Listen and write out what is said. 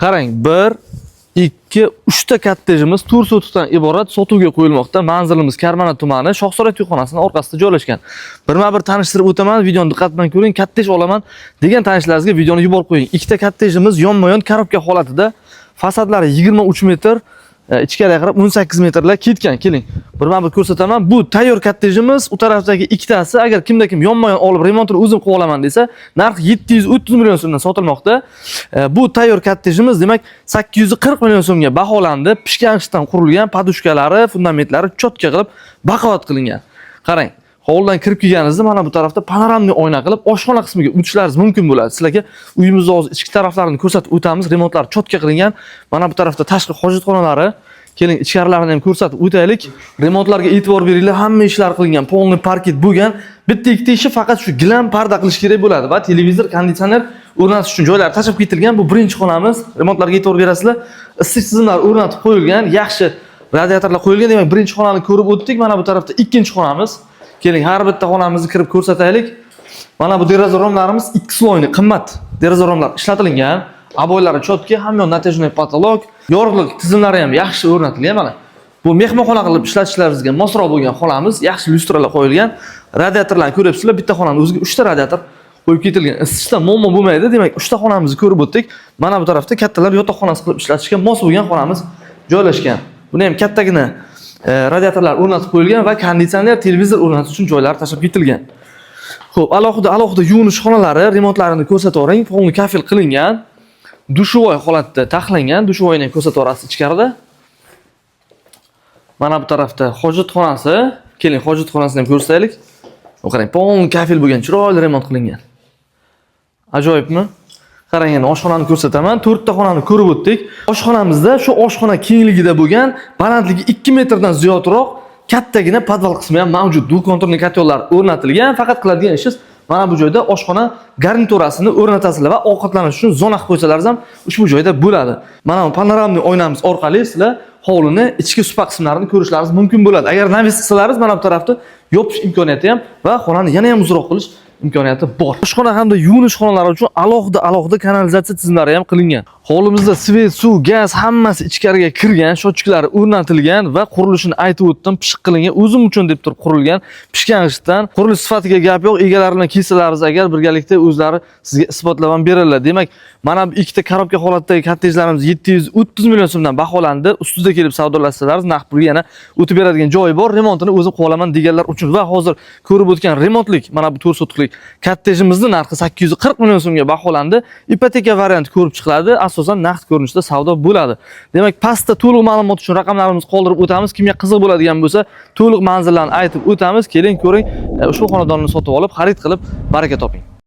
Qarang, 1, 2, 3 ta kottejimiz 4 sotixdan iborat sotuvga qo'yilmoqda. Manzilimiz Karmana tumani, Shohsaroy to'yxonasining orqasida joylashgan. Birma-bir tanishtirib o'taman, videoni diqqat bilan ko'ring. Kottej olaman degan tanishlaringizga videoni yuborib qo'ying. Ikkita kottejimiz yonma-yon коробка holatida, fasadlari 23 metr, ichkariga qarab 18 metrlar ketgan. Keling, birma-bir ko'rsataman. Bu tayyor kottejimiz, u tarafdagi ikkitasi, agar kimda kim yonma-yon olib remontini o'zim qilib olaman desa, narx 730 million so'mdan sotilmoqda. Bu tayyor kottejimiz, demak, 840 million so'mga baholandi. Pishgan g'ishtdan qurilgan, подушка lari, fundamentlari чётко qilib baquvvat qilingan. Qarang, hovlidan kirib kelganingizda mana bu tarafda панорамный oyna qilib oshxona qismiga o'tishlaringiz mumkin bo'ladi. Sizlarga uyimizni hozir ichki taraflarini ko'rsatib o'tamiz. Remontlar чётко qilingan. Mana bu tarafda tashqi hojatxonalari. Keling, ichkarilarini ham ko'rsatib o'taylik. Remontlarga e'tibor beringlar, hamma ishlar qilingan, полный parket bo'lgan. Bitta ikkita ishi faqat shu gilam parda qilish kerak bo'ladi va televizor, konditsioner o'rnatish uchun joylar tashlab ketilgan. Bu birinchi xonamiz. Remontlarga e'tibor berasizlar. Isitish tizimlari o'rnatib qo'yilgan, yaxshi radiatorlar qo'yilgan. Demak, birinchi xonani ko'rib o'tdik. Mana bu tarafda ikkinchi xonamiz. Keling, har bitta xonamizni kirib ko'rsataylik. Mana bu deraza romlarimiz ikki слойный, qimmat deraza romlar ishlatilgan. Обой lari чётко, hamma yoq натяжной потолок, yorug'lik tizimlari ham yaxshi o'rnatilgan mana. Bu mehmonxona qilib ishlatishlaringizga mosroq bo'lgan xonamiz, yaxshi lyustralar qo'yilgan. Radiatorlarni ko'ryapsizlar, bitta xonani o'ziga 3 ta radiator qo'yib ketilgan. Isitishda muammo bo'lmaydi. Demak, 3 ta xonamizni ko'rib o'tdik. Mana bu tarafda kattalar yotoqxonasi qilib ishlatishga mos bo'lgan xonamiz joylashgan. Buni ham kattagina radiatorlar o'rnatib qo'yilgan va konditsioner, televizor o'rnatish uchun joylar tashlab ketilgan. Xo'p, alohida alohida yuvinish xonalari, remontlarini ko'rsatavering. Полный kafel qilingan. Душевой holatda taxlangan. Душевой ni ham ko'rsataverasiz ichkarida. Mana bu tarafda hojatxonasi. Keling, hojatxonasini ham ko'rsataylik. Qarang, полный kafel bo'lgan, chiroyli remont qilingan. Ajoyibmi? Qarang, endi oshxonani ko'rsataman. To'rtta xonani ko'rib o'tdik. Oshxonamizda shu oshxona kengligida bo'lgan, balandligi 2 metrdan ziyodroq kattagina podval qismi ham mavjud. Двухконтурный котёл lar o'rnatilgan. Faqat qiladigan ishingiz mana bu joyda oshxona garniturasini o'rnatasizlar va ovqatlanish uchun zona qilib qo'ysalaringiz ham ushbu joyda bo'ladi. Mana bu панорамный oynamiz orqali sizlar hovlini ichki supa qismlarini ko'rishlaringiz mumkin bo'ladi. Agar навес qilsalaringiz, mana bu tarafni yopish imkoniyati ham va xonani yana ham uzunroq qilish imkoniyati bor. Oshxona hamda yuvinish xonalari uchun alohida alohida kanalizatsiya tizimlari ham qilingan. Hovlimizda свет, suv, gaz hammasi ichkariga kirgan, счётчик lari o'rnatilgan va qurilishini aytib o'tdim, pishiq qilingan, o'zim uchun deb turib qurilgan, pishgan g'ishtdan. Qurilish sifatiga gap yo'q. Egalari bilan kelsalaringiz agar, birgalikda o'zlari sizga isbotlab ham beradilar. Demak, mana bu ikkita коробка holatdagi kottejlarimiz 730 million so'mdan baholandi. Ustida kelib savdolashsalaringiz, naqd pulga yana o'tib beradigan joyi bor. Remontini o'zim qilib olaman deganlar uchun va hozir ko'rib o'tgan remontlik mana bu 4 sotixlik kottejimizni narxi 840 million so'mga baholandi. Ipoteka varianti ko'rib chiqiladi. Asosan naqd ko'rinishda savdo bo'ladi. Demak, pastda to'liq ma'lumot uchun raqamlarimizni qoldirib o'tamiz. Kimga qiziq bo'ladigan bo'lsa, to'liq manzillarni aytib o'tamiz. Keling, ko'ring, ushbu xonadonni sotib olib, xarid qilib baraka toping.